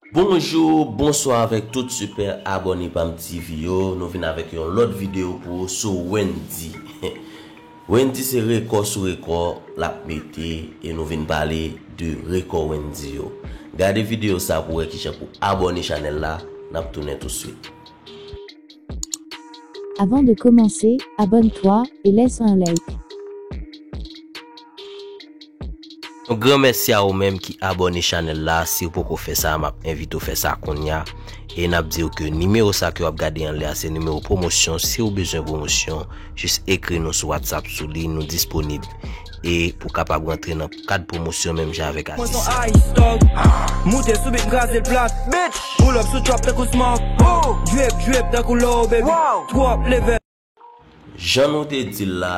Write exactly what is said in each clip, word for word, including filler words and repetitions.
Bonjou, bonswa avèk tout sipè abòne Pam T V yo. Nou vin avèk yon lòt videyo pou ou sou Wendyy. Wendyy se rekò sou rekò l ap mete e nou vin pale de rekò Wendyy yo. Gade videyo sa pou wè kijan pou abòne chanèl la, n ap tounen touswit. Avant de commencer, abonne-toi et laisse un like. Yon gran mèsi a ou menm ki abòne chanèl la, si w poko fè sa, m ap envite w fè sa kounye a. E n ap di w ke nimewo sa ke w ap gade anlè a, se nimewo pwomosyon. Si w bezwen pwomosyon, jis ekri nou sou WhatsApp sou li, nou disponib. E pou w kapab rantre nan kad pwomosyon menm jan avèk atis yo. Moute sou bit, m kraze l plat. Bitch! Pull up sou trap tankou Smart. Oh! Drip, drip tankou low, baby. Wow! Twòp level. Jan nou te di l la,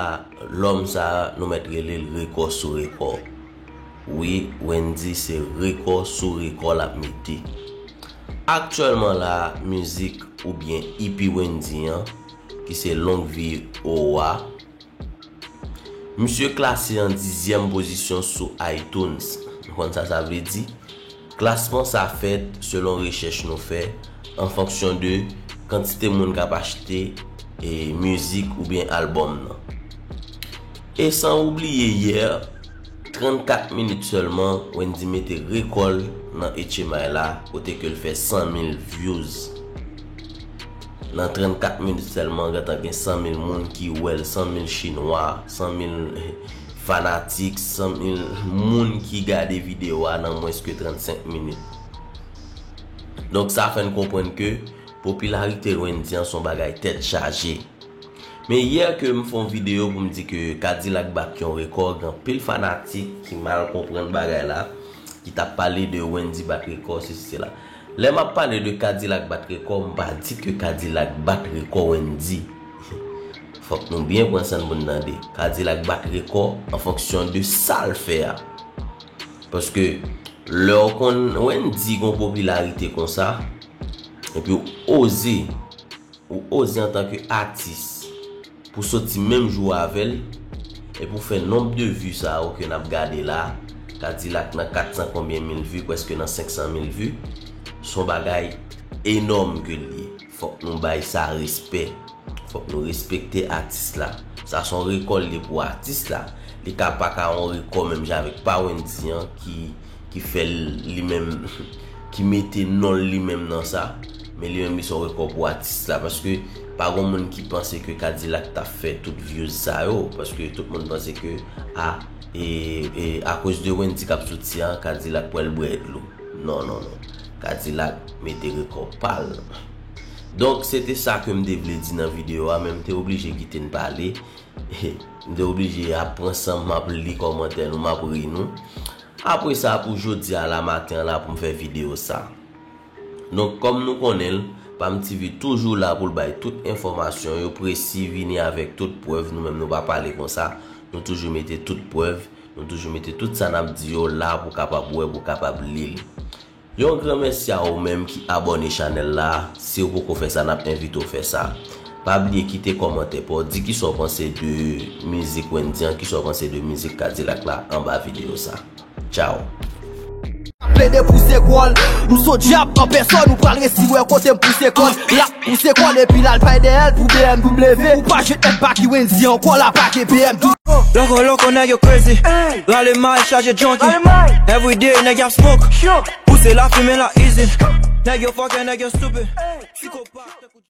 lòm sa a, nou mèt rele l rekò sou rekò. Wi, Wendyy se rekò sou rekò l ap mete. Aktyèlman la, mizik oubyen E P Wendyy an, ki se Longue Vie au Roi, misye klase an dizyèm pozisyon sou iTunes. Nou konn sa sa vle di? Klasman sa fèt selon rechèch nou fè an fonksyon de kantite moun k ap achte e mizik oubyen albòm nan. E san oubliye yè, trannkat minit sèlman, Wendyy mete rekò l nan H M I la, kote ke l fè san mil views. Nan trannkat minit sèlman, gentan gen san mil moun ki wè l, san mil chinwa, san mil fanatik, san mil moun ki gade videyo a nan mwens ke trannsenk minit. Donk sa fè n konprann ke popilarite Wendyy an se yon bagay tèt chaje. Men yè ke m fè yon videyo pou m di ke Kadilak bat yon rekò, gen anpil fanatik ki mal konprann bagay la, ki t ap pale de Wendyy bat rekò, sesi, sela. Lè m ap pale de Kadilak bat rekò, m pa di ke Kadilak bat rekò Wendyy. Fòk nou byen pran san n pou n tande. Kadilak bat rekò an fonksyon de sa l fè a. Paske lè w konn Wendyy gon popilarite konsa, epi w oze, ou oze antanke atis pou soti menm jou avè l, epi w fè nonb de vi sa yo ke n ap gade la, Kadilak nan kat san konbyen mil vi, prèske nan senk san mil vi, se yon bagay enòm ke l ye. Fòk nou bay sa respè. Fòk nou respekte atis la. Sa se yon rekò l ye pou atis la. Li ka pa ka yon rekò menm jan avèk pa Wendyy an ki, ki fè l li menm, ki mete non l li menm nan sa. Men li menm li se yon rekò pou atis la. Paske pa gon moun ki panse ke Kadilak t ap fè tout views sa yo. Paske tout moun panse ke a, e, e, akoz de Wendyy k ap soti a, Kadilak pral bwè dlo. Non, non, non. Kadilak mete rekò pa l. Donk, se te sa ke m te vle di nan videyo a, men m te oblije kite n pale. M te oblije ap pran san m, m ap li kòmantè nou, m ap ri nou. Apre sa, pou jodi a la maten an la, pou m fè videyo sa. Donk, kòm nou konnen l, Pam T V toujou la pou l bay tout enfòmasyon yo presi, vini avèk tout prèv. Nou menm, nou pa pale konsa. Nou toujou mete tout prèv. Nou toujou mete tout sa n ap di yo la pou w kapab wè, pou w kapab li l. Yon gran mèsi a ou menm ki abòne chanèl la. Si w poko fè sa, n ap envite w fè sa. Pa bliye kite kòmantè pa w, di kisa w panse de mizik Wendyy an, kisa w panse de mizik Kadilak la anba videyo sa. Tchao. Plede pouse kò l. Nou se dyab an pèsòn, ou pral resi wè kote m pouse kò l. L ap pouse kò l epi l al bay dèyè l pou B M W. Ou pa jwenn M P ki Wendyy ankò, l ap pake B M W. Loko, loko, nèg yo crazy. Rale may, chaje junkie. Everyday, nèg y ap smoke. Pouse lafimen la easy. Nèg yo fucking, nèg yo stupid. Psikopat.